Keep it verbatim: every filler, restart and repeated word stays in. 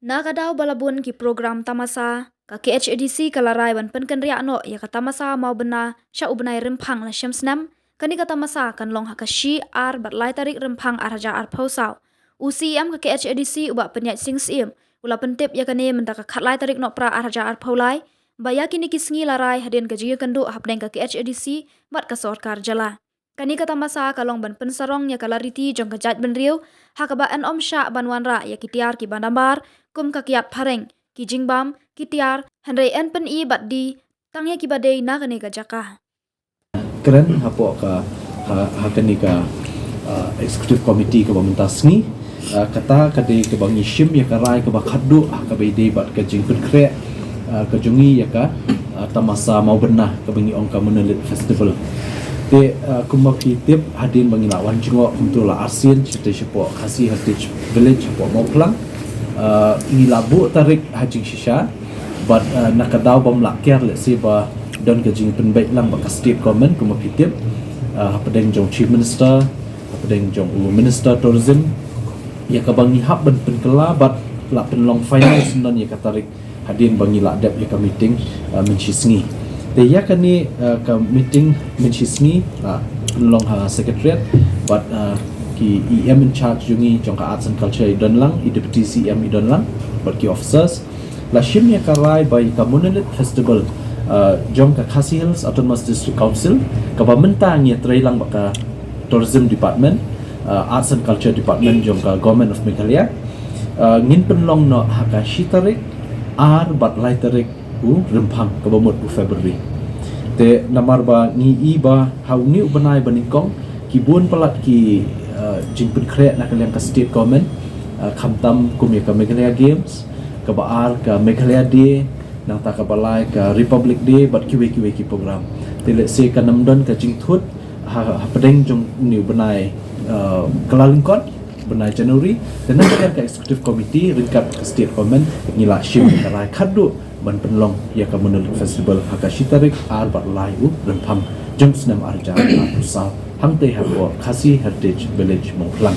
Na ka daw ba la bun ki program tamasa, ka K H A D C ka la rai ban pynkynriah noh ïa ka tamasa Mawbynna sha u bnai Rymphang la shem snem. Kane ka tamasa kan long ha ka shi, ar bad lai tarik Rymphang ar hajar arphew saw. U C E M ka K H A D C u Bah Pynïaid Sing Syiem u la pyntip ïa kane mynta ka khatlai tarik Nohprah ar hajar arphew lai, ba ïa kine ki sngi la rai hadien ka jingïakynduh hapdeng ka K H A D C bad ka sorkar jylla. Kane ka tamasa ka long ban pynsarong ïa ka lariti jong ka jaitbynriew, ha kaba yn ym shah ban wanrah ïa ki tiar kiba nabar, kum ka kiad phareng, ki jingbam, ki tiar, hynrei yn pyni bad die tang ïa kiba dei na kane ka jaka. Kren hapoh ka, ha, ha kane ka, uh, executive committee kaba mynta sngi. Uh, kata ka dei kaba ngi shim ïa ka rai kaba khatduh ha kaba ïadei bad ka jingpynkhreh, uh, ka jong ngi ïa ka, uh, tamasa Mawbynna kaba ngi ong ka Monolith Festival. Te, uh, kumba phi tip, hadien ba ngi la wan jngoh kumto la arsien, shate shapoh Khasi Heritage Village hapoh Mawphlang. Uh, ngi la buh tarik ha jingshisha, bad, uh, na ka daw bym lah kiar lehse ba don ka jingpynbeit lang bad ka state government kumba phi tip, uh, hapdeng jong Chief Minister, hapdeng jong u Minister Tourism, ïa kaba ngi hap ban pynkylla bad la pynlong final syndon ïa ka tarik hadien ba ngi la dep ïa ka meeting, uh, mynshisngi. Te ïa kane, uh, ka meeting mynshisngi la pynlong ha Secretariat bad, uh, ki E M in charge jong ngi jong ka Arts and Culture i don lang, i Deputy C E M i don lang, bad ki officers. La shim ïa ka rai ba ïa ka Monolith Festival, uh, jong ka Khasi Hills Autonomous District Council, kaba mynta ngi ïatrei lang bad ka Tourism Department, uh, Arts and Culture Department jong ka Government of Meghalaya. Uh, ngin pynlong noh ha ka shi tarik, ar bad lai tarik u Rymphang kaba mut u February. Te namar ba ngi i ba ha une u bnai ba nyngkong ki bun palat ki, uh, jingpynkhreh na ka liang ka state government, uh, khamtam kum ïa ka Meghalaya Games, kaba ar ka Meghalaya Day, nangta kaba lai ka Republic Day bad kiwei kiwei ki program. Te lehse kan ym don ka jingthut ha, hapdeng jong une u bnai, uh, Kyllalyngkot, bnai January. Te na ka liang ka executive committee ryngkat ka state government ngi la shim ka rai khatduh ban pynlong ïa ka Monolith Festival ha ka shi tarik, ar bad lai u Rymphang jong u snem ar hajar arphew saw, hangtei hapoh Khasi Heritage Village Mawphlang.